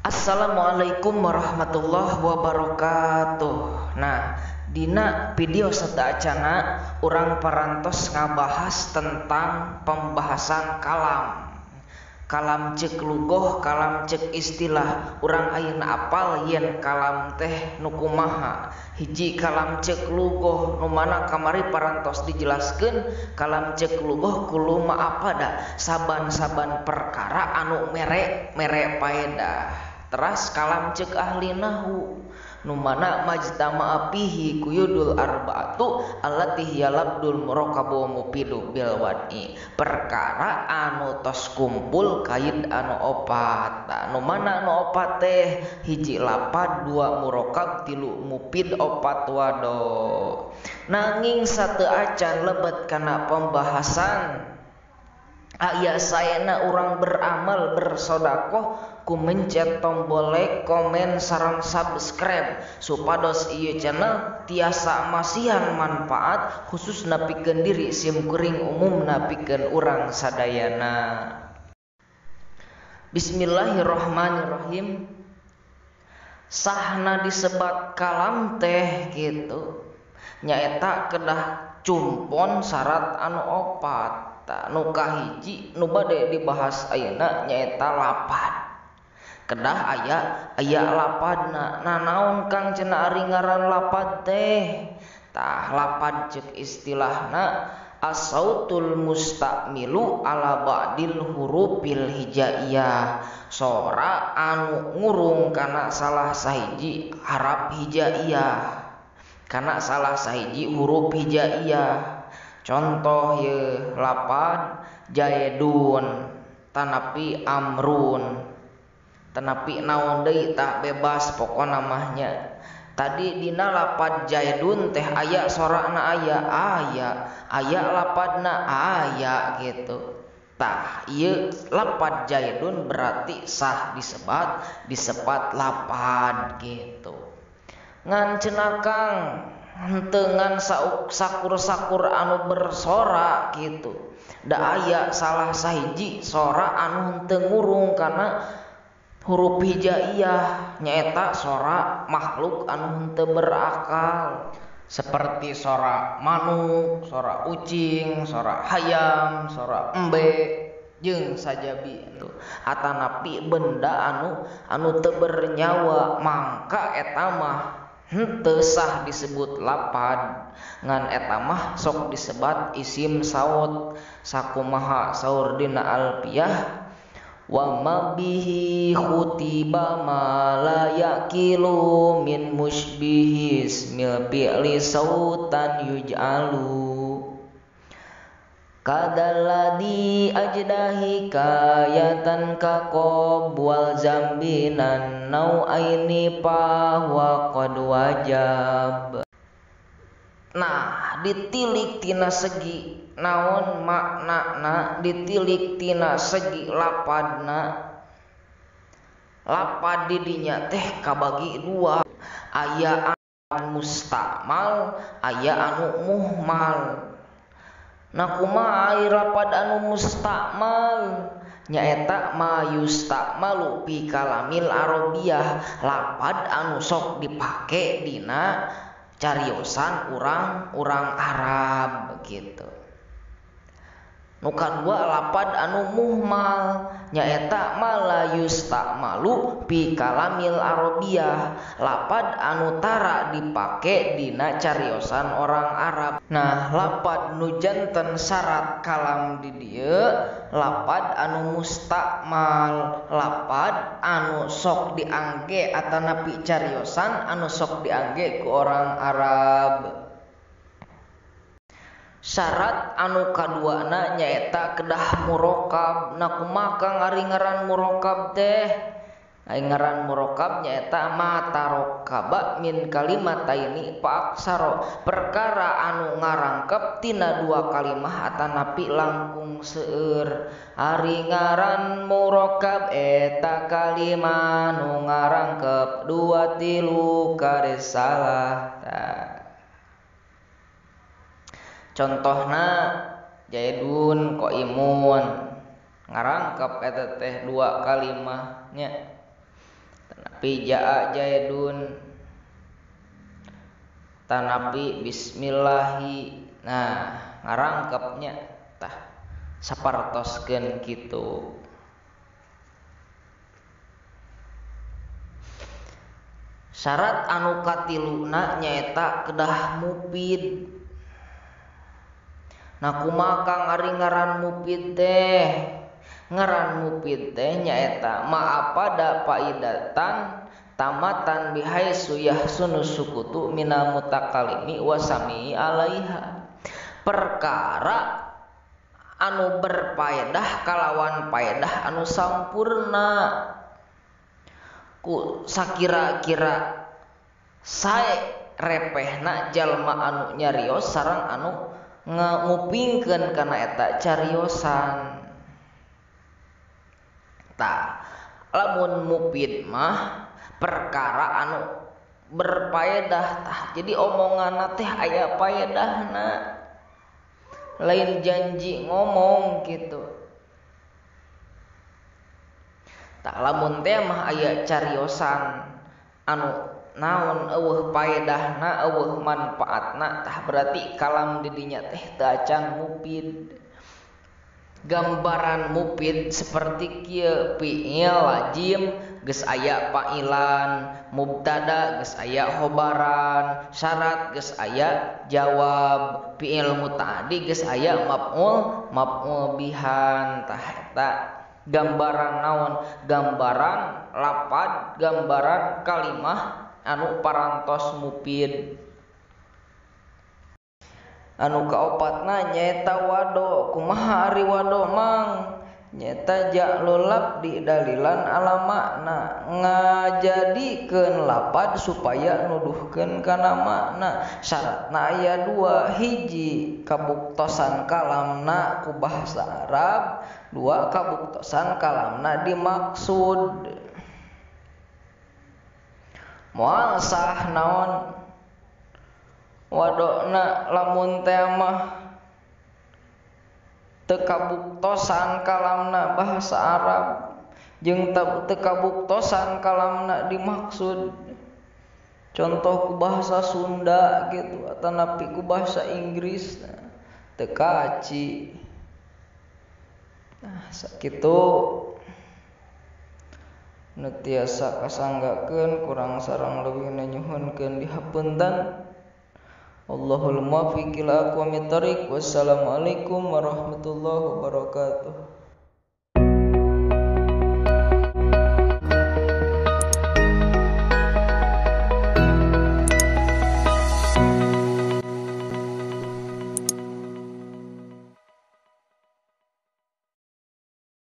Assalamualaikum warahmatullahi wabarakatuh. Nah, dina video sateuacana urang parantos ngabahas tentang pembahasan kalam. Kalam cek lugoh, kalam cek istilah. Urang ayeuna apal yen kalam teh nu kumaha. Hiji kalam cek lugoh nu mana kamari parantos dijelaskeun kalam cek lugoh kuluma apada saban-saban perkara anu mere mere paedah. Teras kalam cek ahli nahwu nu mana majtama'a fihi quyudul arba'atu allati hiya labdul murakabu wa mufidu bil wad'i, perkara anu tos kumpul kaid anu opat. Nu mana anu opat teh hiji lapad, dua murakab, tilu mufid, opat wado. Nanging sateuacan lebet kana pembahasan aya saena urang beramal bersodakoh ku mencet tombol like, komen, sareng subscribe supados ieu channel tiasa masihan manfaat khususna pikeun diri sim kuring umumna pikeun urang sadayana. Bismillahirrahmanirrahim. Sahna disebat kalam teh kitu nyaeta kedah cumpon syarat anu opat. Nu kahiji nu bade dibahas ayeuna nyaeta lapad. Kedah aya aya lapadna. Nah, naon Kang cenah ari ngaran lapad teh? Tah lapad cek istilahna as-sautul mustamilu ala ba'dil hurufil hijaiyah, sora anu ngurung kana salah sahiji harap hijaiyah, kana salah sahiji huruf hijaiyah. Contoh ye lapad jaidun tanapi amrun tanapi naon deui tah bebas pokona mah nya. Tadi dina lapad jaidun teh aya sorana aya aya aya lapadna aya gitu. Tah ieu lapad jaidun berarti sah disebat disebat lapad gitu. Ngan cenah Kang henteu ngan sakur-sakur anu bersora gitu. Da aya salah sahiji sora anu henteu ngurung kana huruf hijaiyah nyaeta sora makhluk anu henteu berakal seperti sora manuk, sora ucing, sora hayam, sora embe jeung sajabi itu atanapi benda anu anu teu bernyawa mangka eta mah henteu sah disebut lapad. Ngan eta mah sok disebat isim saut. Sakumaha saur dina alfiyah wa ma bihi khutiba ma la yaqilu min musybihis mil fi'li sautan yuj'alu kadalladzi ajdahi kayatan kaqab wal zambinan nau'aini fa wa qad wajab. Nah, ditilik tina segi naon maknana, ditilik tina segi lapadna. Lapad didinya teh kabagi dua, aya anu mustakmal, aya anu muhmal. Nah kumaha ari lapad anu mustakmal? Nyaeta ma yustakmalu fi kalamil arabiyah, lapad anu sok dipake dina cariosan urang-urang Arab gitu. Nu kadua lapad anu muhmal nyaeta ma la yustakmalu fi kalamil arabiyah, lapad anu tara dipake dina cariosan orang Arab. Nah, lapad nu janten syarat kalam di dieu lapad anu mustakmal, lapad anu sok diangge atanapi cariosan anu sok diangge ku orang Arab. Syarat anu kaduana nyaeta kedah murokab. Nah kumaha Kang ari ngaran murokab teh? Ari ngaran murokab nyaeta ma tarokaba min kalimataini fa aksaro, perkara anu ngarangkep tina dua kalimah atanapi langkung seueur. Ari ngaran murokab eta kalimah nu ngarangkep dua tilu kare salah. Tah. Contohna jaidun qaimun ngarangkep eta teh dua kalimahnya. Pi jaa jaidun tanapi bismillahi. Nah ngarangkepnya tah sapartoskeun kitu. Syarat anu katiluna nyaeta kedah mufid. Nah kumaha Kang ari ngaran mufid teh? Ngaran mufid teh nyaeta ma'apada faidatan tamatan bihaisu yahsunu sukutu minal mutakalimi wa sami'i alaiha. Perkara anu berfaedah kalawan faedah anu sampurna ku sakira-kira sae repehna jalma anu nyarios sareng anu ngupingkeun kana eta cariosan. Tah lamun mufid mah perkara anu berfaedah tah jadi omonganna teh aya faedahna, lain janji ngomong gitu. Tah lamun teh mah aya cariosan anu naon eueuh faedahna eueuh manfaatna tah berarti kalam di dinya teh teu acan mufid. Gambaran mufid seperti kieu, fi'il lazim geus aya fa'ilan, mubtada geus aya khobaran, syarat geus aya jawab, fi'il mutaaddi geus aya maf'ul maf'ul bihan. Tah eta gambaran naon? Gambaran lapad, gambaran kalimah anu parantos mufid. Anu kaopatna nyaeta wado. Kumaha ari wado mang? Nyaeta ja'lul labdi dalilan ala makna, ngajadikeun lapad supaya nuduhkeun kana makna. Syaratna aya dua, hiji kabuktosan kalamna ku bahasa Arab, dua kabuktosan kalamna dimaksud. Moal sah naon wadona lamun teh mah teu kabuktosan kalamna bahasa Arab jeung teu kabuktosan kalamna dimaksud. Contoh ku bahasa Sunda gitu atanapi ku bahasa Inggris teu kaci. Nah sakitu nu tiasa kasanggakeun kurang sareng leuwihna nyuhunkeun dihapunten. Allahul muwaffiq ila aqwamit thoriq. Wassalamualaikum warahmatullahi wabarakatuh.